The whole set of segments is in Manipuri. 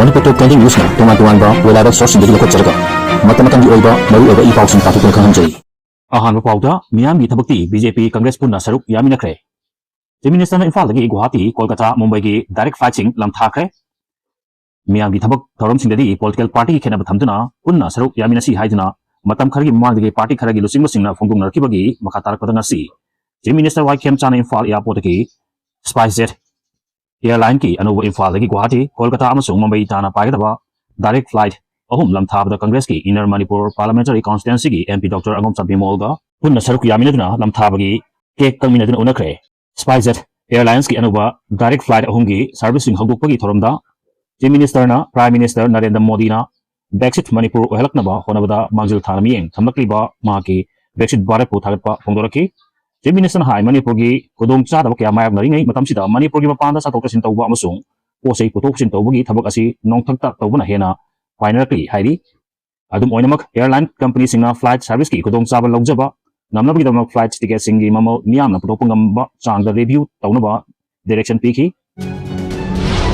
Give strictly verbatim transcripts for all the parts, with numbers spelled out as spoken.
ꯃꯅꯤꯄꯨꯔ ꯇꯣꯞ ꯇ꯭ꯋꯦꯟꯇꯤ ꯅ꯭ꯌꯨꯁꯅ ꯇꯣꯉꯥꯟ ꯇꯣꯉꯥꯟꯕ reliable sourceꯁꯤꯡꯗꯒꯤ ꯂꯧꯈꯠꯆꯔꯒ ꯃꯇꯝ ꯃꯇꯝꯒꯤ ꯑꯣꯏꯕ ꯃꯔꯨꯑꯣꯏꯕ ꯏ ꯄꯥꯎꯁꯤꯡ ꯇꯥꯊꯣꯛꯇꯨꯅ ꯈꯪꯍꯟꯖꯔꯤ꯫ ꯑꯍꯥꯟꯕ ꯄꯥꯎꯗ ꯃꯤꯌꯥꯝꯒꯤ ꯊꯕꯛꯇꯤ ꯕꯤ ꯖꯦ ꯄꯤ ꯀꯪꯒ꯭ꯔꯦꯁ ꯄꯨꯟꯅ ꯁꯔꯨꯛ ꯌꯥꯃꯤꯟꯅꯈ꯭ꯔꯦ꯫ ꯆꯤꯐ ꯃꯤꯅꯤꯁꯇꯔꯅ ꯏꯝꯐꯥꯜꯗꯒꯤ ꯒꯨꯋꯥꯍꯥꯇꯤ, ꯀꯣꯜꯀꯇꯥ, ꯃꯨꯝꯕꯥꯏꯒꯤ direct flightꯁꯤꯡ ꯂꯝꯊꯥꯈ꯭ꯔꯦ꯫ ꯃꯤꯌꯥꯝꯒꯤ ꯊꯕꯛ ꯊꯧꯔꯝꯁꯤꯡꯗꯗꯤ political partyꯒꯤ ꯈꯦꯠꯅꯕ ꯊꯝꯗꯨꯅ ꯄꯨꯟꯅ ꯁꯔꯨꯛ ꯌꯥꯃꯤꯟꯅꯁꯤ ꯍꯥꯏꯗꯨꯅ ꯃꯇꯝ ꯈꯔꯒꯤ ꯃꯃꯥꯡꯗꯒꯤ party ꯈꯔꯒꯤ ꯂꯨꯆꯤꯡꯕꯁꯤꯡꯅ ꯐꯣꯡꯗꯣꯛꯅꯔꯛꯈꯤꯕꯒꯤ ꯃꯈꯥ ꯇꯥꯔꯛꯄꯗ ꯉꯁꯤ Chief Minister ꯋꯥꯏ ꯈꯦꯝꯆꯥꯅ ꯏꯝꯐꯥꯜ airportꯀꯤ SpiceJet airlineꯀꯤ ꯑꯅꯧꯕ ꯏꯝꯐꯥꯜꯗꯒꯤ ꯒꯨꯋꯥꯍꯥꯇꯤ, ꯀꯣꯜꯀꯇꯥ ꯑꯃꯁꯨꯡ ꯃꯨꯝꯕꯥꯏ ꯇꯥꯅ ꯄꯥꯏꯒꯗꯕ direct flight ꯑꯍꯨꯝ ꯂꯝꯊꯥꯕꯗ ꯀꯪꯒ꯭ꯔꯦꯁꯀꯤ Inner Manipur Parliamentary Constituencyꯒꯤ M P Doctor ꯑꯉꯣꯝꯆꯥ ꯕꯤꯃꯣꯜꯒ ꯄꯨꯟꯅ ꯁꯔꯨꯛ ꯌꯥꯃꯤꯟꯅꯗꯨꯅ ꯂꯝꯊꯥꯕꯒꯤ cake ꯀꯛꯃꯤꯟꯅꯗꯨꯅ ꯎꯅꯈ꯭ꯔꯦ꯫ SpiceJet airlinesꯀꯤ ꯑꯅꯧꯕ direct flight ꯑꯍꯨꯝꯒꯤ serviceꯁꯤꯡ ꯍꯧꯗꯣꯛꯄꯒꯤ ꯊꯧꯔꯝꯗ Chief Ministerꯅ Prime Minister ꯅꯔꯦꯟꯗ꯭ꯔ ꯃꯣꯗꯤꯅ Viksit Manipur ꯑꯣꯏꯍꯜꯂꯛꯅꯕ ꯍꯣꯠꯅꯕꯗ ꯃꯥꯡꯖꯤꯜ ꯊꯥꯅ ꯃꯤꯠꯌꯦꯡ ꯊꯝꯂꯛꯂꯤꯕ ꯃꯍꯥꯛꯀꯤ Viksit ꯚꯥꯔꯠꯄꯨ ꯊꯥꯒꯠꯄ ꯐꯣꯡꯗꯣꯔꯛꯈꯤ꯫ Chief Ministerꯅ ꯍꯥꯏ, ꯃꯅꯤꯄꯨꯔꯒꯤ ꯈꯨꯗꯣꯡꯆꯥꯗꯕ ꯀꯌꯥ ꯃꯥꯌꯣꯛꯅꯔꯤꯉꯩ ꯃꯇꯝꯁꯤꯗ ꯃꯅꯤꯄꯨꯔꯒꯤ ꯃꯄꯥꯟꯗ ꯆꯠꯊꯣꯛ ꯆꯠꯁꯤꯟ ꯇꯧꯕ ꯑꯃꯁꯨꯡ ꯄꯣꯠ ꯆꯩ ꯄꯨꯊꯣꯛ ꯄꯨꯁꯤꯟ ꯇꯧꯕꯒꯤ ꯊꯕꯛ ꯑꯁꯤ ꯅꯣꯡꯊꯛꯇ ꯇꯧꯕꯅ ꯍꯦꯟꯅ ꯄꯥꯏꯅꯔꯛꯂꯤ ꯍꯥꯏꯔꯤ꯫ ꯑꯗꯨꯝ ꯑꯣꯏꯅꯃꯛ, airline companyꯁꯤꯡꯅ flight serviceꯀꯤ ꯈꯨꯗꯣꯡꯆꯥꯕ ꯂꯧꯖꯕ ꯉꯝꯅꯕꯒꯤꯗꯃꯛ flight ticketꯁꯤꯡꯒꯤ ꯃꯃꯜ ꯃꯤꯌꯥꯝꯅ ꯄꯨꯊꯣꯛꯄ ꯉꯝꯕ ꯆꯥꯡꯗ review ꯇꯧꯅꯕ direction ꯄꯤꯈꯤ꯫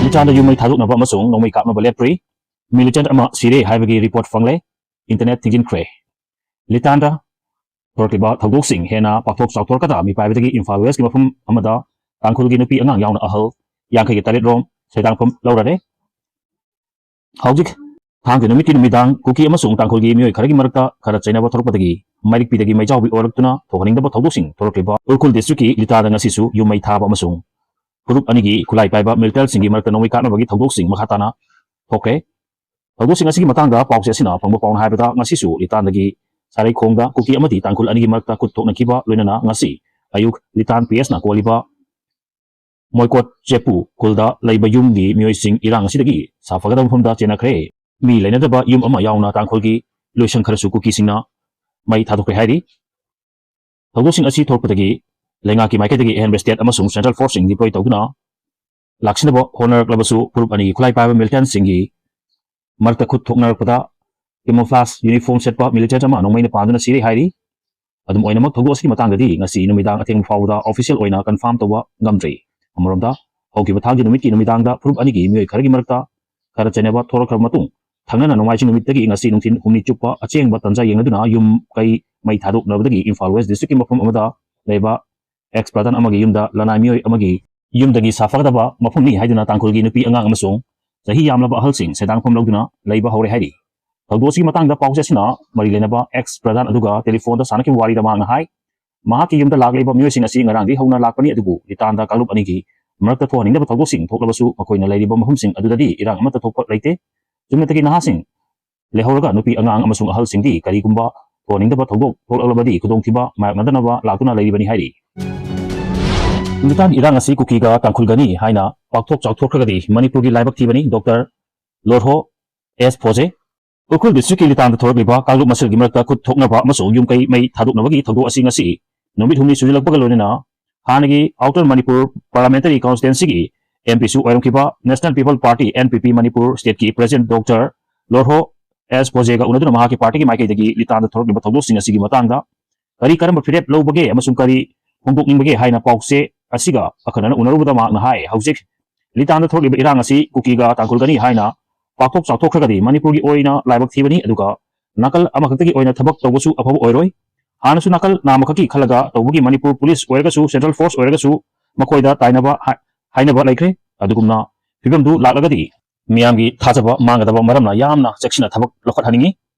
ꯂꯤꯇꯥꯟꯗ ꯌꯨꯝ ꯃꯩ ꯊꯥꯗꯣꯛꯅꯕ ꯑꯃꯁꯨꯡ ꯅꯣꯡꯃꯩ ꯀꯥꯞꯅꯕ ꯂꯦꯞꯇ꯭ꯔꯤ꯫ Militant ꯑꯃ ꯁꯤꯔꯦ ꯍꯥꯏꯕꯒꯤ report ꯐꯪꯂꯦ꯫ Internet ꯊꯤꯡꯖꯤꯟꯈ꯭ꯔꯦ꯫ ꯂꯤꯇꯥꯟꯗ ꯊꯣꯔꯛꯂꯤꯕ ꯊꯧꯗꯣꯛꯁꯤꯡ ꯍꯦꯟꯅ ꯄꯥꯛꯊꯣꯛ ꯆꯥꯎꯊꯣꯔꯛꯀꯗ ꯃꯤꯄꯥꯏꯕꯗꯒꯤ ꯏꯝꯐꯥꯜ Westꯀꯤ ꯃꯐꯝ ꯑꯃꯗ ꯇꯥꯡꯈꯨꯜꯒꯤ ꯅꯨꯄꯤ ꯑꯉꯥꯡ ꯌꯥꯎꯅ ꯑꯍꯜ ꯌꯥꯡꯈꯩꯒ ꯇꯔꯦꯠ ꯔꯣꯝ ꯁꯩꯗꯥꯡꯐꯝ ꯂꯧꯔꯔꯦ꯫ ꯍꯧꯖꯤꯛ ꯊꯥꯡꯖ ꯅꯨꯃꯤꯠꯀꯤ ꯅꯨꯃꯤꯗꯥꯡ ꯀꯨꯀꯤ ꯑꯃꯁꯨꯡ ꯇꯥꯡꯈꯨꯜꯒꯤ ꯃꯤꯑꯣꯏ ꯈꯔꯒꯤ ꯃꯔꯛꯇ ꯈꯔ ꯆꯩꯅꯕ ꯊꯣꯛꯂꯛꯄꯗꯒꯤ ꯃꯩꯔꯤꯛꯄꯤꯗꯒꯤ ꯃꯩꯖꯥꯎꯕꯤ ꯑꯣꯏꯔꯛꯇꯨꯅ ꯊꯣꯛꯍꯟꯅꯤꯡꯗꯕ ꯊꯧꯗꯣꯛꯁꯤꯡ ꯊꯣꯛꯂꯛꯂꯤꯕ ꯎꯈ꯭ꯔꯨꯜ districtꯀꯤ ꯂꯤꯇꯥꯗ ꯉꯁꯤꯁꯨ ꯌꯨꯝ ꯃꯩ ꯊꯥꯕ ꯑꯃꯁꯨꯡ ꯐꯨꯔꯨꯞ ꯑꯅꯤꯒꯤ ꯈꯨꯠꯂꯥꯏ ꯄꯥꯏꯕ militantꯁꯤꯡꯒꯤ ꯃꯔꯛꯇ ꯅꯣꯡꯃꯩ ꯀꯥꯞꯅꯕꯒꯤ ꯊꯧꯗꯣꯛꯁꯤꯡ ꯃꯈꯥ ꯇꯥꯅ ꯊꯣꯛꯈ꯭ꯔꯦ꯫ ꯊꯧꯗꯣꯛꯁꯤꯡ ꯑꯁꯤꯒꯤ ꯃꯇꯥꯡꯗ ꯄꯥꯎꯆꯦ ꯑꯁꯤꯅ ꯐꯪꯕ ꯄꯥꯎꯅ ꯍꯥꯏꯕꯗ ꯉꯁꯤꯁꯨ ꯂꯤꯇꯥꯟꯗꯒꯤ ꯁꯥꯔꯩꯈꯣꯡꯗ ꯀꯨꯀꯤ ꯑꯃꯗꯤ ꯇꯥꯡꯈꯨꯜ ꯑꯅꯤꯒꯤ ꯃꯔꯛꯇ ꯈꯨꯠ ꯊꯣꯛꯅꯈꯤꯕ ꯂꯣꯏꯅꯅ ꯉꯁꯤ ꯑꯌꯨꯛ ꯂꯤꯇꯥꯟ P Sꯅ ꯀꯣꯜꯂꯤꯕ ꯃꯣꯏꯀꯣꯠ ꯆꯦꯄꯨ ꯈꯨꯜꯗ ꯂꯩꯕ ꯌꯨꯝꯒꯤ ꯃꯤꯑꯣꯏꯁꯤꯡ ꯏꯔꯥꯡ ꯑꯁꯤꯗꯒꯤ ꯁꯥꯐꯒꯗꯕ ꯃꯐꯝꯗ ꯆꯦꯟꯅꯈ꯭ꯔꯦ꯫ ꯃꯤ ꯂꯩꯅꯗꯕ ꯌꯨꯝ ꯑꯃ ꯌꯥꯎꯅ ꯇꯥꯡꯈꯨꯜꯒꯤ ꯂꯣꯏꯁꯪ ꯈꯔꯁꯨ ꯀꯨꯀꯤꯁꯤꯡꯅ ꯃꯩ ꯊꯥꯗꯣꯛꯈ꯭ꯔꯦ ꯍꯥꯏꯔꯤ꯫ ꯊꯧꯗꯣꯛꯁꯤꯡ ꯑꯁꯤ ꯊꯣꯛꯄꯗꯒꯤ ꯂꯩꯉꯥꯛꯀꯤ ꯃꯥꯏꯀꯩꯗꯒꯤ ꯑꯍꯦꯟꯕ state ꯑꯃꯁꯨꯡ central forceꯁꯤꯡ deploy ꯇꯧꯗꯨꯅ ꯂꯥꯛꯁꯤꯟꯅꯕ ꯍꯣꯠꯅꯔꯛꯂꯕꯁꯨ ꯐꯨꯔꯨꯞ ꯑꯅꯤꯒꯤ ꯈꯨꯠꯂꯥꯏ ꯄꯥꯏꯕ militantꯁꯤꯡꯒꯤ ꯃꯔꯛꯇ ꯈꯨꯠ ꯊꯣꯛꯅꯔꯛꯄꯗ camouflage uniform ꯁꯦꯠꯄ militant ꯑꯃ ꯅꯣꯡꯃꯩꯅ ꯄꯥꯟꯗꯨꯅ ꯁꯤꯔꯦ ꯍꯥꯏꯔꯤ꯫ ꯑꯗꯨꯝ ꯑꯣꯏꯅꯃꯛ, ꯊꯧꯗꯣꯛ ꯑꯁꯤꯒꯤ ꯃꯇꯥꯡꯗꯗꯤ ꯉꯁꯤ ꯅꯨꯃꯤꯗꯥꯡ ꯑꯊꯦꯡꯕ ꯐꯥꯎꯕꯗ official ꯑꯣꯏꯅ confirm ꯇꯧꯕ ꯉꯝꯗ꯭ꯔꯤ꯫ ꯑꯃꯔꯣꯝꯗ, ꯍꯧꯈꯤꯕ ꯊꯥꯡꯖ ꯅꯨꯃꯤꯠꯀꯤ ꯅꯨꯃꯤꯗꯥꯡꯗ ꯐꯨꯔꯨꯞ ꯑꯅꯤꯒꯤ ꯃꯤꯑꯣꯏ ꯈꯔꯒꯤ ꯃꯔꯛꯇ ꯈꯔ ꯆꯩꯅꯕ ꯊꯣꯛꯂꯛꯈ꯭ꯔꯕ ꯃꯇꯨꯡ, ꯊꯪꯅꯅ ꯅꯣꯡꯃꯥꯏꯖꯤꯡ ꯅꯨꯃꯤꯠꯇꯒꯤ ꯉꯁꯤ ꯅꯨꯡꯊꯤꯜ ꯍꯨꯝꯅꯤ ꯆꯨꯞꯄ ꯑꯆꯦꯡꯕ ꯇꯥꯟꯖꯥ ꯌꯦꯡꯂꯗꯨꯅ ꯌꯨꯝ ꯀꯩ ꯃꯩ ꯊꯥꯗꯣꯛꯅꯕꯗꯒꯤ ꯏꯝꯐꯥꯜ ꯋꯦꯁ ꯗꯤꯁꯇ꯭ꯔꯤꯛꯀꯤ ꯃꯐꯝ ꯑꯃꯗ ꯂꯩꯕ ꯑꯦꯛꯁ ꯄ꯭ꯔꯙꯥꯟ ꯑꯃꯒꯤ ꯌꯨꯝꯗ ꯂꯅꯥꯏ ꯃꯤꯑꯣꯏ ꯑꯃꯒꯤ ꯌꯨꯝꯗꯒꯤ ꯁꯥꯐꯒꯗꯕ ꯃꯐꯝꯅꯤ ꯍꯥꯏꯗꯨꯅ ꯇꯥꯡꯈꯨꯜꯒꯤ ꯅꯨꯄꯤ ꯑꯉꯥꯡ ꯑꯃꯁꯨꯡ ꯆꯍꯤ ꯌꯥꯝꯂꯕ ꯑꯍꯜꯁꯤꯡ ꯁꯦꯟꯗꯥꯡꯐꯝ ꯂꯧꯗꯨꯅ ꯂꯩꯕ ꯍꯧꯔꯦ ꯍꯥꯏꯔꯤ꯫ ꯊꯧꯗꯣꯛ ꯑꯁꯤꯒꯤ ꯃꯇꯥꯡꯗ ꯄꯥꯎ ꯆꯦꯁꯤꯅ ꯃꯔꯤ ꯂꯩꯅꯕ ꯑꯦꯛꯁ ꯄ꯭ꯔꯙꯥꯟ ꯑꯗꯨꯒ ꯇꯦꯂꯤꯐꯣꯟꯗ ꯁꯥꯟꯅꯈꯤꯕ ꯋꯥꯔꯤꯗ ꯃꯍꯥꯛꯅ ꯍꯥꯏ, ꯃꯍꯥꯛꯀꯤ ꯌꯨꯝꯗ ꯂꯥꯛꯂꯤꯕ ꯃꯤꯑꯣꯏꯁꯤꯡ ꯑꯁꯤ ꯉꯔꯥꯡꯗꯒꯤ ꯍꯧꯅ ꯂꯥꯛꯄꯅꯤ, ꯑꯗꯨꯕꯨ ꯂꯤꯇꯥꯟꯗ ꯀꯥꯡꯂꯨꯞ ꯑꯅꯤꯒꯤ ꯃꯔꯛꯇ ꯊꯣꯛꯍꯟꯅꯤꯡꯗꯕ ꯊꯧꯗꯣꯛꯁꯤꯡ ꯊꯣꯛꯂꯕꯁꯨ ꯃꯈꯣꯏꯅ ꯂꯩꯔꯤꯕ ꯃꯐꯝꯁꯤꯡ ꯑꯗꯨꯗꯗꯤ ꯏꯔꯥꯡ ꯑꯃꯠꯇ ꯊꯣꯛꯄ ꯂꯩꯇꯦ꯫ ꯆꯨꯝꯅꯇꯒꯤ ꯅꯍꯥꯁꯤꯡ ꯂꯩꯍꯧꯔꯒ ꯅꯨꯄꯤ ꯑꯉꯥꯡ ꯑꯃꯁꯨꯡ ꯑꯍꯜꯁꯤꯡꯗꯤ ꯀꯔꯤꯒꯨꯝꯕ ꯊꯣꯛꯍꯟꯅꯤꯡꯗꯕ ꯊꯧꯗꯣꯛ ꯊꯣꯛꯂꯛꯂꯕꯗꯤ ꯈꯨꯗꯣꯡꯊꯤꯕ ꯃꯥꯌꯣꯛꯅꯗꯅꯕ ꯂꯥꯛꯇꯨꯅ ꯂꯩꯔꯤꯕꯅꯤ ꯍꯥꯏꯔꯤ꯫ ꯂꯤꯇꯥꯟ ꯏꯔꯥꯡ ꯑꯁꯤ ꯀꯨꯀꯤꯒ ꯇꯥꯡꯈꯨꯜꯒꯅꯤ ꯍꯥꯏꯅ ꯄꯥꯛꯊꯣꯛ ꯆꯥꯎꯊꯣꯛꯈ꯭ꯔꯒꯗꯤ ꯃꯅꯤꯄꯨꯔꯒꯤ ꯂꯥꯏꯕꯛ ꯊꯤꯕꯅꯤ, ꯗꯣꯛꯇꯔ ꯂꯣꯔꯍꯣ ꯑꯦꯁ ꯐꯣꯖꯦ꯫ ꯎꯈ꯭ꯔꯨꯜ ꯗꯤꯁꯇ꯭ꯔꯤꯛꯀꯤ ꯂꯤꯇꯥꯟꯗ ꯊꯣꯔꯛꯂꯤꯕ ꯀꯥꯡꯂꯨꯞ ꯃꯁꯦꯜꯒꯤ ꯃꯔꯛꯇ ꯈꯨꯠ ꯊꯣꯛꯅꯕ ꯑꯃꯁꯨꯡ ꯌꯨꯝ ꯀꯩ ꯃꯩ ꯊꯥꯗꯣꯛꯅꯕꯒꯤ ꯊꯧꯗꯣꯛ ꯑꯁꯤ ꯉꯁꯤ ꯅꯨꯃꯤꯠ ꯍꯨꯝꯅꯤ ꯁꯨꯖꯤꯜꯂꯛꯄꯒ ꯂꯣꯏꯅꯅ ꯍꯥꯟꯅꯒꯤ ꯑꯥꯎꯇꯔ ꯃꯅꯤꯄꯨꯔ ꯄꯥꯔꯂꯥꯃꯦꯟꯇꯔꯤ ꯀꯟꯁꯇꯤꯇ꯭ꯋꯦꯟꯁꯤꯒꯤ ꯑꯦꯝ ꯄꯤꯁꯨ ꯑꯣꯏꯔꯝꯈꯤꯕ national people party, N P P, Manipur ꯁ꯭ꯇꯦꯠꯀꯤ ꯄ꯭ꯔꯦꯁꯤꯗꯦꯟꯠ ꯗꯣꯛꯇꯔ ꯂꯣꯔꯍꯣ ꯑꯦꯁ ꯐꯣꯖꯦꯒ ꯎꯅꯗꯨꯅ ꯃꯍꯥꯛꯀꯤ ꯄꯥꯔꯇꯤꯒꯤ ꯃꯥꯏꯀꯩꯗꯒꯤ ꯂꯤꯇꯥꯟꯗ ꯊꯣꯔꯛꯂꯤꯕ ꯊꯧꯗꯣꯛꯁꯤꯡ ꯑꯁꯤꯒꯤ ꯃꯇꯥꯡꯗ ꯀꯔꯤ ꯀꯔꯝꯕ ꯐꯤꯔꯦꯞ ꯂꯧꯕꯒꯦ ꯑꯃꯁꯨꯡ ꯀꯔꯤ ꯐꯣꯡꯗꯣꯛꯅꯤꯡꯕꯒꯦ ꯍꯥꯏꯅ ꯄꯥꯎꯆꯦ ꯑꯁꯤꯒ ꯑꯈꯟꯅꯅ ꯎꯅꯔꯨꯕꯗ ꯃꯍꯥꯛꯅ ꯍꯥꯏ, ꯍꯧꯖꯤꯛ ꯂꯤꯇꯥꯟꯗ ꯊꯣꯛꯂꯤꯕ ꯏꯔꯥꯡ ꯑꯁꯤ ꯀꯨꯀꯤꯒ ꯇꯥꯡꯈꯨꯜꯒꯅꯤ ꯍꯥꯏꯅ ꯄꯥꯛꯊꯣꯛ ꯆꯥꯎꯊꯣꯛꯈ꯭ꯔꯒꯗꯤ ꯃꯅꯤꯄꯨꯔꯒꯤ ꯑꯣꯏꯅ ꯂꯥꯏꯕꯛ ꯊꯤꯕꯅꯤ, ꯑꯗꯨꯒ ꯅꯥꯀꯜ ꯑꯃꯈꯛꯇꯒꯤ ꯑꯣꯏꯅ ꯊꯕꯛ ꯇꯧꯕꯁꯨ ꯑꯐꯕ ꯑꯣꯏꯔꯣꯏ꯫ ꯍꯥꯟꯅꯁꯨ ꯅꯥꯀꯜ ꯅꯥꯝꯃꯈꯛꯀꯤ ꯈꯜꯂꯒ ꯇꯧꯕꯒꯤ ꯃꯅꯤꯄꯨꯔ ꯄꯨꯂꯤꯁ ꯑꯣꯏꯔꯒꯁꯨ, ꯁꯦꯟꯇ꯭ꯔꯦꯜ ꯐꯣꯔꯁ ꯑꯣꯏꯔꯒꯁꯨ ꯃꯈꯣꯏꯗ ꯇꯥꯏꯅꯕ ꯍꯥꯏ-, ꯍꯥꯏꯅꯕ ꯂꯩꯈ꯭ꯔꯦ꯫ ꯑꯗꯨꯒꯨꯝꯅ ꯐꯤꯕꯝꯗꯨ ꯂꯥꯛꯂꯒꯗꯤ ꯃꯤꯌꯥꯝꯒꯤ ꯊꯥꯖꯕ ꯃꯥꯡꯒꯗꯕ ꯃꯔꯝꯅ ꯌꯥꯝꯅ ꯆꯦꯛꯁꯤꯟꯅ ꯊꯕꯛ ꯂꯧꯈꯠꯍꯟꯅꯤꯡꯏ꯫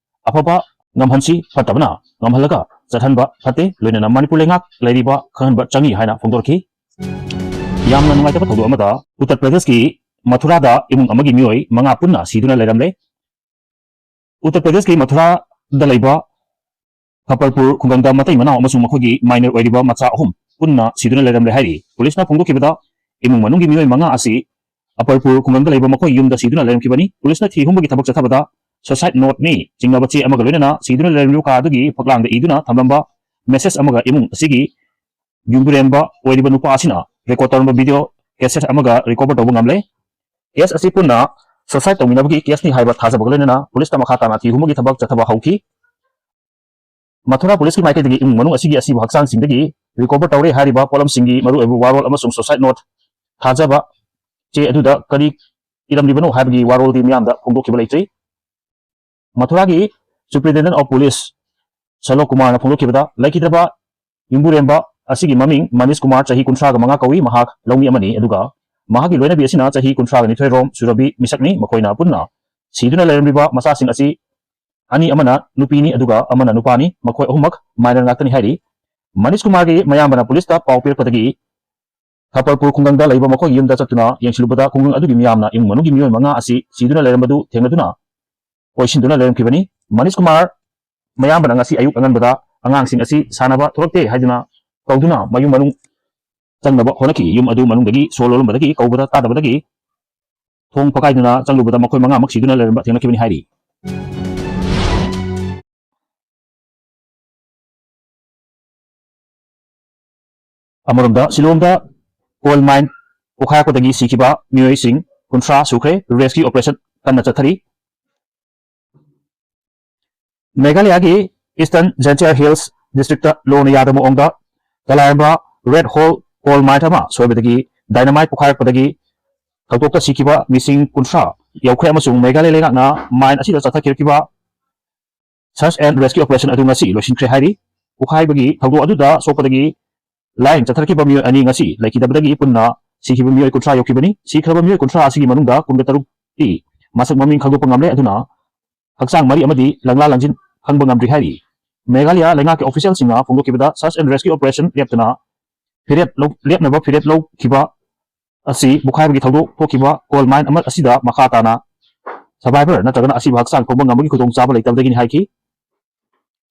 ꯑꯐꯕ ꯉꯝꯍꯟꯁꯤ, ꯐꯠꯇꯕꯅ ꯉꯝꯍꯜꯂꯒ ꯆꯠꯍꯟꯕ ꯐꯠꯇꯦ꯫ ꯂꯣꯏꯅꯅ ꯃꯅꯤꯄꯨꯔ ꯂꯩꯉꯥꯛ ꯂꯩꯔꯤꯕ ꯈꯪꯍꯟꯕ ꯆꯪꯏ ꯍꯥꯏꯅ ꯐꯣꯡꯗꯣꯔꯛꯈꯤ꯫ ꯌꯥꯝꯅ ꯅꯨꯡꯉꯥꯏꯇꯕ ꯊꯧꯗꯣꯛ ꯑꯃꯗ ꯎꯠꯇꯔ ꯄ꯭ꯔꯗꯦꯁꯀꯤ ꯃꯊꯨꯔꯥꯗ ꯏꯃꯨꯡ ꯑꯃꯒꯤ ꯃꯤꯑꯣꯏ ꯃꯉꯥ ꯄꯨꯟꯅ ꯁꯤꯗꯨꯅ ꯂꯩꯔꯝꯂꯦ꯫ ꯎꯠꯇꯔ ꯄ꯭ꯔꯗꯦꯁꯀꯤ ꯃꯊꯨꯔꯥꯗ ꯂꯩꯕ ꯈꯄꯔꯄꯨꯔ ꯈꯨꯡꯒꯪꯗ ꯃꯇꯩ ꯃꯅꯥꯎ ꯑꯃꯁꯨꯡ ꯃꯈꯣꯏꯒꯤ ꯃꯥꯏꯅꯔ ꯑꯣꯏꯔꯤꯕ ꯃꯆꯥ ꯑꯍꯨꯝ ꯄꯨꯟꯅ ꯁꯤꯗꯨꯅ ꯂꯩꯔꯝꯂꯦ ꯍꯥꯏꯔꯤ꯫ ꯄꯨꯂꯤꯁꯅ ꯐꯣꯡꯗꯣꯛꯈꯤꯕꯗ, ꯏꯃꯨꯡ ꯃꯅꯨꯡꯒꯤ ꯃꯤꯑꯣꯏ ꯃꯉꯥ ꯑꯁꯤ ꯑꯄꯔꯄꯨꯔ ꯈꯨꯡꯒꯪꯗ ꯂꯩꯕ ꯃꯈꯣꯏ ꯌꯨꯝꯗ ꯁꯤꯗꯨꯅ ꯂꯩꯔꯝꯈꯤꯕꯅꯤ꯫ ꯄꯨꯂꯤꯁꯅ ꯊꯤ ꯍꯨꯝꯕꯒꯤ ꯊꯕꯛ ꯆꯠꯊꯕꯗ suicide noteꯅꯤ ꯆꯤꯡꯅꯕ ꯆꯦ ꯑꯃꯒ ꯂꯣꯏꯅꯅ ꯁꯤꯗꯨꯅ ꯂꯩꯔꯝꯂꯤꯕ ꯀꯥ ꯑꯗꯨꯒꯤ ꯐꯛꯂꯥꯡꯗ ꯏꯗꯨꯅ ꯊꯝꯂꯝꯕ message ꯑꯃꯒ ꯏꯃꯨꯡ ꯑꯁꯤꯒꯤ ꯌꯨꯝꯕꯨꯔꯦꯝꯕ ꯑꯣꯏꯔꯤꯕ ꯅꯨꯄꯥ ꯑꯁꯤꯅ record ꯇꯧꯔꯝꯕ video cassette ꯑꯃꯒ recover ꯇꯧꯕ ꯉꯝꯂꯦ꯫ Case ꯑꯁꯤ ꯄꯨꯟꯅ suicide ꯇꯧꯃꯤꯟꯅꯕꯒꯤ caseꯅꯤ ꯍꯥꯏꯕ ꯊꯥꯖꯕꯒ ꯂꯣꯏꯅꯅ ꯄꯨꯂꯤꯁꯇ ꯃꯈꯥ ꯇꯥꯅ ꯊꯤ ꯍꯨꯝꯕꯒꯤ ꯊꯕꯛ ꯆꯠꯊꯕ ꯍꯧꯈꯤ꯫ ꯃꯊꯨꯔꯥ ꯄꯨꯂꯤꯁꯀꯤ ꯃꯥꯏꯀꯩꯗꯒꯤ ꯏꯃꯨꯡ ꯃꯅꯨꯡ ꯑꯁꯤꯒꯤ ꯑꯁꯤꯕ ꯍꯛꯆꯥꯡꯁꯤꯡꯗꯒꯤ recover ꯇꯧꯔꯦ ꯍꯥꯏꯔꯤꯕ ꯄꯣꯠꯂꯝꯁꯤꯡꯒꯤ ꯃꯔꯨꯑꯣꯏꯕ ꯋꯥꯔꯣꯜ ꯑꯃꯁꯨꯡ suicide note ꯊꯥꯖꯕ ꯆꯦ ꯑꯗꯨꯗ ꯀꯔꯤ ꯏꯔꯝꯂꯤꯕꯅꯣ ꯍꯥꯏꯕꯒꯤ ꯋꯥꯔꯣꯜꯗꯤ ꯃꯤꯌꯥꯝꯗ ꯐꯣꯡꯗꯣꯛꯈꯤꯕ ꯂꯩꯇ꯭ꯔꯤ꯫ ꯃꯊꯨꯔꯥꯒꯤ Superintendent of Police ꯁꯂꯣꯛ ꯀꯨꯃꯥꯔꯅ ꯐꯣꯡꯗꯣꯛꯈꯤꯕꯗ, ꯂꯩꯈꯤꯗ꯭ꯔꯕ ꯌꯨꯝꯕꯨꯔꯦꯝꯕ ꯑꯁꯤꯒꯤ ꯃꯃꯤꯡ ꯃꯅꯤꯁ ꯀꯨꯃꯥꯔ, ꯆꯍꯤ ꯀꯨꯟꯊ꯭ꯔꯥꯒ ꯃꯉꯥ ꯀꯧꯏ꯫ ꯃꯍꯥꯛ ꯂꯧꯃꯤ ꯑꯃꯅꯤ, ꯑꯗꯨꯒ ꯃꯍꯥꯛꯀꯤ ꯂꯣꯏꯅꯕꯤ ꯑꯁꯤꯅ ꯆꯍꯤ ꯀꯨꯟꯊ꯭ꯔꯥꯒ ꯅꯤꯊꯣꯏ ꯔꯣꯝ ꯁꯨꯔꯕꯤ ꯃꯤꯁꯛꯅꯤ꯫ ꯃꯈꯣꯏꯅ ꯄꯨꯟꯅ ꯁꯤꯗꯨꯅ ꯂꯩꯔꯝꯂꯤꯕ ꯃꯆꯥꯁꯤꯡ ꯑꯁꯤ ꯑꯅꯤ ꯑꯃꯅ ꯅꯨꯄꯤꯅꯤ, ꯑꯗꯨꯒ ꯑꯃꯅ ꯅꯨꯄꯥꯅꯤ꯫ ꯃꯈꯣꯏ ꯑꯍꯨꯝꯃꯛ minor ꯉꯥꯛꯇꯅꯤ ꯍꯥꯏꯔꯤ꯫ ꯃꯅꯤꯁ ꯀꯨꯃꯥꯔꯒꯤ ꯃꯌꯥꯝꯕꯅ ꯄꯨꯂꯤꯁꯇ ꯄꯥꯎ ꯄꯤꯔꯛꯄꯗꯒꯤ ꯈꯄꯔꯄꯨꯔ ꯈꯨꯡꯒꯪꯗ ꯂꯩꯕ ꯃꯈꯣꯏꯒꯤ ꯌꯨꯝꯗ ꯆꯠꯇꯨꯅ ꯌꯦꯡꯁꯤꯜꯂꯨꯕꯗ, ꯈꯨꯡꯒꯪ ꯑꯗꯨꯒꯤ ꯃꯤꯌꯥꯝꯅ ꯏꯃꯨꯡ ꯃꯅꯨꯡꯒꯤ ꯃꯤꯑꯣꯏ ꯃꯉꯥ ꯑꯁꯤ ꯁꯤꯗꯨꯅ ꯂꯩꯔꯝꯕꯗꯨ ꯊꯦꯡꯅꯗꯨꯅ ꯀꯣꯏꯁꯤꯟꯗꯨꯅ ꯂꯩꯔꯝꯈꯤꯕꯅꯤ꯫ ꯃꯅꯤꯁ ꯀꯨꯃꯥꯔ ꯃꯌꯥꯝꯕꯅ ꯉꯁꯤ ꯑꯌꯨꯛ ꯑꯉꯟꯕꯗ ꯑꯉꯥꯡꯁꯤꯡ ꯑꯁꯤ ꯁꯥꯟꯅꯕ ꯊꯣꯛꯂꯛꯇꯦ ꯍꯥꯏꯗꯨꯅ ꯀꯧꯗꯨꯅ ꯃꯌꯨꯝ ꯃꯅꯨꯡ ꯆꯪꯅꯕ ꯍꯣꯠꯅꯈꯤ꯫ ꯌꯨꯝ ꯑꯗꯨ ꯃꯅꯨꯡꯗꯒꯤ ꯁꯣ ꯂꯣꯜꯂꯝꯕꯗꯒꯤ ꯀꯧꯕꯗ ꯇꯥꯗꯕꯗꯒꯤ ꯊꯣꯡ ꯐꯛꯀꯥꯏꯗꯨꯅ ꯆꯪꯂꯨꯕꯗ ꯃꯈꯣꯏ ꯃꯉꯥꯃꯛ ꯁꯤꯗꯨꯅ ꯂꯩꯔꯝꯕ ꯊꯦꯡꯅꯈꯤꯕꯅꯤ ꯍꯥꯏꯔꯤ꯫ ꯑꯃꯔꯣꯝꯗ, ꯁꯤꯂꯣꯡꯗ coal mine ꯄꯣꯈꯥꯏꯔꯛꯄꯗꯒꯤ ꯁꯤꯈꯤꯕ ꯃꯤꯑꯣꯏꯁꯤꯡ ꯀꯨꯟꯊ꯭ꯔꯥ ꯁꯨꯈ꯭ꯔꯦ꯫ Rescue operation ꯀꯟꯅ ꯆꯠꯊꯔꯤ꯫ ꯃꯦꯘꯥꯂꯌꯥꯒꯤ Eastern Jaintia Hills district ꯂꯣꯅ ꯌꯥꯗꯕ ꯃꯑꯣꯡꯗ ꯀꯂꯥꯏꯔꯝꯕ Red Hole coal mine ꯑꯃ ꯁꯣꯏꯕꯗꯒꯤ dynamite ꯄꯣꯈꯥꯏꯔꯛꯄꯗꯒꯤ ꯊꯧꯗꯣꯛꯇ ꯁꯤꯈꯤꯕ ꯃꯤꯁꯤꯡ ꯀꯨꯟꯊ꯭ꯔꯥ ꯌꯧꯈ꯭ꯔꯦ, ꯑꯃꯁꯨꯡ ꯃꯦꯘꯥꯂꯌꯥ ꯂꯩꯉꯥꯛꯅ mine ꯑꯁꯤꯗ ꯆꯠꯊꯈꯤꯕ search and rescue operation ꯑꯗꯨ ꯉꯁꯤ ꯂꯣꯏꯁꯤꯟꯈ꯭ꯔꯦ ꯍꯥꯏꯔꯤ꯫ ꯄꯣꯈꯥꯏꯕꯒꯤ ꯊꯧꯗꯣꯛ ꯑꯗꯨꯗ ꯁꯣꯛꯄꯗꯒꯤ ꯂꯥꯏꯌꯦꯡ ꯆꯠꯊꯔꯛꯈꯤꯕ ꯃꯤꯑꯣꯏ ꯑꯅꯤ ꯉꯁꯤ ꯂꯩꯈꯤꯗꯕꯗꯒꯤ ꯄꯨꯟꯅ ꯁꯤꯈꯤꯕ ꯃꯤꯑꯣꯏ ꯀꯨꯟꯊ꯭ꯔꯥ ꯌꯧꯈꯤꯕꯅꯤ꯫ ꯁꯤꯈ꯭ꯔꯕ ꯃꯤꯑꯣꯏ ꯀꯨꯟꯊ꯭ꯔꯥ ꯑꯁꯤꯒꯤ ꯃꯅꯨꯡꯗ ꯀꯨꯟꯒ ꯇꯔꯨꯛꯇꯤ ꯃꯁꯛ ꯃꯃꯤꯡ ꯈꯪꯗꯣꯛꯄ ꯉꯝꯂꯦ, ꯑꯗꯨꯅ ꯍꯛꯆꯥꯡ ꯃꯔꯤ ꯑꯃꯗꯤ ꯂꯪꯂꯥ ꯂꯪꯖꯤꯟ ꯈꯪꯕ ꯉꯝꯗ꯭ꯔꯤ ꯍꯥꯏꯔꯤ꯫ ꯃꯦꯘꯥꯂꯌꯥ ꯂꯩꯉꯥꯛꯀꯤ officialꯁꯤꯡꯅ ꯐꯣꯡꯗꯣꯛꯈꯤꯕꯗ, search and rescue operation ꯂꯦꯞꯇꯅ ꯐꯤꯔꯦꯞ ꯂꯧ-, ꯂꯦꯞꯅꯕ ꯐꯤꯔꯦꯞ ꯂꯧꯈꯤꯕ ꯑꯁꯤ ꯄꯣꯈꯥꯏꯕꯒꯤ ꯊꯧꯗꯣꯛ ꯊꯣꯛꯈꯤꯕ coal mine ꯑꯃ ꯑꯁꯤꯗ ꯃꯈꯥ ꯇꯥꯅ survivor ꯅꯠꯇ꯭ꯔꯒꯅ ꯑꯁꯤꯕ ꯍꯛꯆꯥꯡ ꯐꯪꯕ ꯉꯝꯕꯒꯤ ꯈꯨꯗꯣꯡꯆꯥꯕ ꯂꯩꯇꯕꯗꯒꯤꯅꯤ ꯍꯥꯏꯈꯤ꯫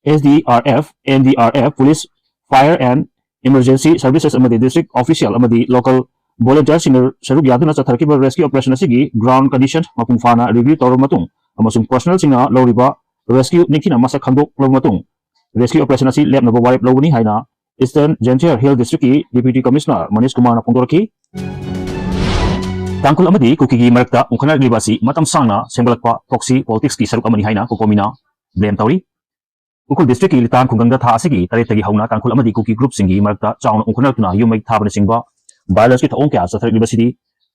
S D R F, N D R F, police, fire and emergency services ꯑꯃꯗꯤ district official ꯑꯃꯗꯤ local volunteerꯁꯤꯡꯅ ꯁꯔꯨꯛ ꯌꯥꯗꯨꯅ ꯆꯠꯊꯔꯛꯈꯤꯕ rescue operation ꯑꯁꯤꯒꯤ ground condition ꯃꯄꯨꯡ ꯐꯥꯅ review ꯇꯧꯔꯕ ꯃꯇꯨꯡ ꯑꯃꯁꯨꯡ personnelꯁꯤꯡꯅ ꯂꯧꯔꯤꯕ rescue ꯅꯤꯡꯊꯤꯅ ꯃꯁꯛ ꯈꯪꯗꯣꯛꯂꯕ ꯃꯇꯨꯡ, rescue operation ꯑꯁꯤ ꯂꯦꯞꯅꯕ ꯋꯥꯔꯦꯞ ꯂꯧꯒꯅꯤ ꯍꯥꯏꯅ Eastern Jaintia Hills Districtꯀꯤ Deputy Commissioner Manish ꯀꯨꯃꯥꯔꯅ ꯐꯣꯡꯗꯣꯔꯛꯈꯤ꯫ ꯇꯥꯡꯈꯨꯜ ꯑꯃꯗꯤ ꯀꯨꯀꯤꯒꯤ ꯃꯔꯛꯇ ꯎꯪꯈꯠꯅꯔꯛꯂꯤꯕ ꯑꯁꯤ ꯃꯇꯝ ꯁꯥꯡꯅ ꯁꯦꯝꯒꯠꯂꯛꯄ proxy politicsꯀꯤ ꯁꯔꯨꯛ ꯑꯃꯅꯤ ꯍꯥꯏꯅ COCOMIꯅ blame ꯇꯧꯔꯤ꯫ ꯎꯈ꯭ꯔꯨꯜ districtꯀꯤ ꯂꯤꯇꯥꯟ ꯈꯨꯡꯒꯪꯗ ꯊꯥ ꯑꯁꯤꯒꯤ ꯇꯔꯦꯠꯇꯒꯤ ꯍꯧꯅ ꯇꯥꯡꯈꯨꯜ ꯑꯃꯗꯤ ꯀꯨꯀꯤ groupꯁꯤꯡꯒꯤ ꯃꯔꯛꯇ ꯆꯥꯎꯅ ꯎꯪꯈꯠꯅꯔꯛꯇꯨꯅ ꯌꯨꯝ ꯃꯩ ꯊꯥꯕꯅꯆꯤꯡꯕ violenceꯀꯤ ꯊꯧꯑꯣꯡ ꯀꯌꯥ ꯆꯠꯊꯔꯛꯂꯤꯕꯁꯤꯗꯤ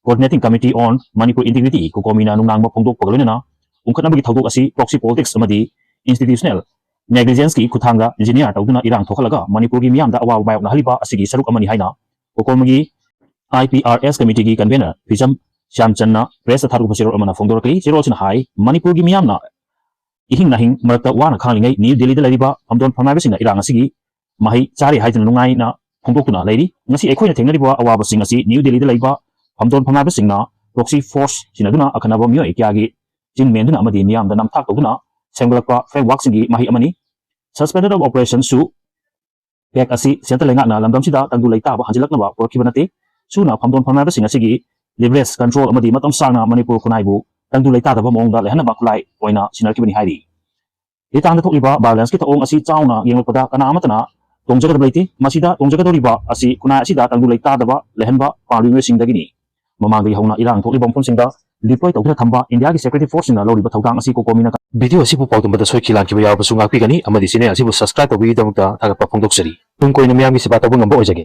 Coordinating Committee on Manipur Integrity, COCOMI-ꯅ ꯅꯨꯡꯅꯥꯡꯕ ꯐꯣꯡꯗꯣꯛꯄꯒ ꯂꯣꯏꯅꯅ ꯎꯪꯈꯠꯅꯕꯒꯤ ꯊꯧꯗꯣꯛ ꯑꯁꯤ proxy politics ꯑꯃꯗꯤ institutional negligence-ꯀꯤ ꯈꯨꯠꯊꯥꯡꯗ engineer ꯇꯧꯗꯨꯅ ꯏꯔꯥꯡ ꯊꯣꯛꯍꯜꯂꯒ ꯃꯅꯤꯄꯨꯔꯒꯤ ꯃꯤꯌꯥꯝꯗ ꯑꯋꯥꯕ ꯃꯥꯌꯣꯛꯅꯍꯜꯂꯤꯕ ꯑꯁꯤꯒꯤ ꯁꯔꯨꯛ ꯑꯃꯅꯤ ꯍꯥꯏꯅ COCOMI-ꯒꯤ I P R S committee-ꯒꯤ convener ꯐꯤꯖꯝ ꯁ꯭ꯌꯥꯝꯆꯟꯅ press-ꯇ ꯊꯥꯗꯣꯛꯄ ꯆꯦꯔꯣꯜ ꯑꯃꯅ ꯐꯣꯡꯗꯣꯔꯛꯂꯤ꯫ ꯆꯦꯔꯣꯜꯁꯤꯅ ꯍꯥꯏ, ꯃꯅꯤꯄꯨꯔꯒꯤ ꯃꯤꯌꯥꯝꯅ ꯏꯍꯤꯡ ꯅꯥꯍꯤꯡ ꯃꯔꯛꯇ ꯋꯥꯅ ꯈꯥꯡꯂꯤꯉꯩ ꯅ꯭ꯌꯨ ꯗꯦꯜꯂꯤꯗ ꯂꯩꯔꯤꯕ ꯐꯝꯗꯣꯟ ꯐꯝꯅꯥꯏꯕꯁꯤꯡꯅ ꯏꯔꯥꯡ ꯑꯁꯤꯒꯤ ꯃꯍꯩ ꯆꯥꯔꯦ ꯍꯥꯏꯗꯨꯅ ꯅꯨꯡꯉꯥꯏꯅ ꯐꯣꯡꯗꯣꯛꯇꯨꯅ ꯂꯩꯔꯤ꯫ ꯉꯁꯤ ꯑꯩꯈꯣꯏꯅ ꯊꯦꯡꯅꯔꯤꯕ ꯑꯋꯥꯕꯁꯤꯡ ꯑꯁꯤ ꯅ꯭ꯌꯨ ꯗꯦꯜꯂꯤꯗ ꯂꯩꯕ ꯐꯝꯗꯣꯟ ꯐꯝꯅꯥꯏꯕꯁꯤꯡꯅ proxy force ꯁꯤꯖꯤꯟꯅꯗꯨꯅ ꯑꯈꯟꯅꯕ ꯃꯤꯑꯣꯏ ꯀꯌꯥꯒꯤ ꯆꯤꯡ ꯃꯦꯟꯗꯨꯅ ꯑꯃꯗꯤ ꯃꯤꯌꯥꯝꯗ ꯅꯝꯊꯥꯛ ꯇꯧꯗꯨꯅ ꯁꯦꯝꯒꯠꯂꯛꯄ framework-ꯁꯤꯡꯒꯤ ꯃꯍꯩ ꯑꯃꯅꯤ꯫ Suspension of Operation-ꯁꯨ pact ꯑꯁꯤ centre ꯂꯩꯉꯥꯛꯅ ꯂꯝꯗꯝꯁꯤꯗ ꯇꯪꯗꯨ ꯂꯩꯇꯥꯕ ꯍꯟꯖꯤꯜꯂꯛꯅꯕ ꯄꯨꯔꯛꯈꯤꯕ ꯅꯠꯇꯦ꯫ ꯁꯨꯅ ꯐꯝꯗꯣꯟ ꯐꯝꯅꯥꯏꯕꯁꯤꯡ ꯑꯁꯤꯒꯤ leverage control ꯑꯃꯗꯤ ꯃꯇꯝ ꯁꯥꯡꯅ ꯃꯅꯤꯄꯨꯔ ꯈꯨꯟꯅꯥꯏꯕꯨ ꯇꯪꯗꯨ ꯂꯩꯇꯥꯗꯕ ꯃꯑꯣꯡꯗ ꯂꯩꯍꯟꯅꯕ ꯈꯨꯠꯂꯥꯏ ꯑꯣꯏꯅ ꯁꯤꯖꯤꯟꯅꯔꯛꯈꯤꯕꯅꯤ ꯍꯥꯏꯔꯤ꯫ ꯂꯤꯇꯥꯟꯗ ꯊꯣꯛꯂꯤꯕ violence-ꯀꯤ ꯊꯧꯑꯣꯡ ꯑꯁꯤ ꯆꯥꯎꯅ ꯌꯦꯡꯂꯛꯄꯗ ꯀꯅꯥ ꯑꯃꯠꯇꯅ ꯇꯣꯡꯖꯒꯗꯕ ꯂꯩꯇꯦ꯫ ꯃꯁꯤꯗ ꯇꯣꯡꯖꯒꯗꯧꯔꯤꯕ ꯑꯁꯤ ꯈꯨꯟꯅꯥꯏ ꯑꯁꯤꯗ ꯇꯪꯗꯨ ꯂꯩꯇꯥꯗꯕ ꯂꯩꯍꯟꯕ ꯄꯥꯝꯂꯤꯕ ꯃꯤꯑꯣꯏꯁꯤꯡꯗꯒꯤꯅꯤ꯫ ꯃꯃꯥꯡꯗꯒꯤ ꯍꯧꯅ ꯏꯔꯥꯡ ꯊꯣꯛꯂꯤꯕ ꯃꯐꯝꯁꯤꯡꯗ deploy ꯇꯧꯗꯨꯅ ꯊꯝꯕ ꯏꯟꯗꯤꯌꯥꯒꯤ security force-ꯁꯤꯡꯅ ꯂꯧꯔꯤꯕ ꯊꯧꯗꯥꯡ ꯑꯁꯤ COCOMI-ꯅ video ꯑꯁꯤꯕꯨ ꯄꯥꯎꯗꯝꯕꯗ ꯁꯣꯏꯈꯤ ꯂꯥꯟꯈꯤꯕ ꯌꯥꯎꯔꯕꯁꯨ ꯉꯥꯛꯄꯤꯒꯅꯤ ꯑꯃꯗꯤ channel ꯑꯁꯤꯕꯨ subscribe ꯇꯧꯕꯤꯒꯤꯗꯃꯛꯇ ꯊꯥꯒꯠꯄ ꯐꯣꯡꯗꯣꯛꯆꯔꯤ꯫ ꯇꯨꯡ ꯀꯣꯏꯅ ꯃꯤꯌꯥꯝꯒꯤ ꯁꯦꯕꯥ ꯇꯧꯕ ꯉꯝꯕ ꯑꯣꯏꯖꯒꯦ꯫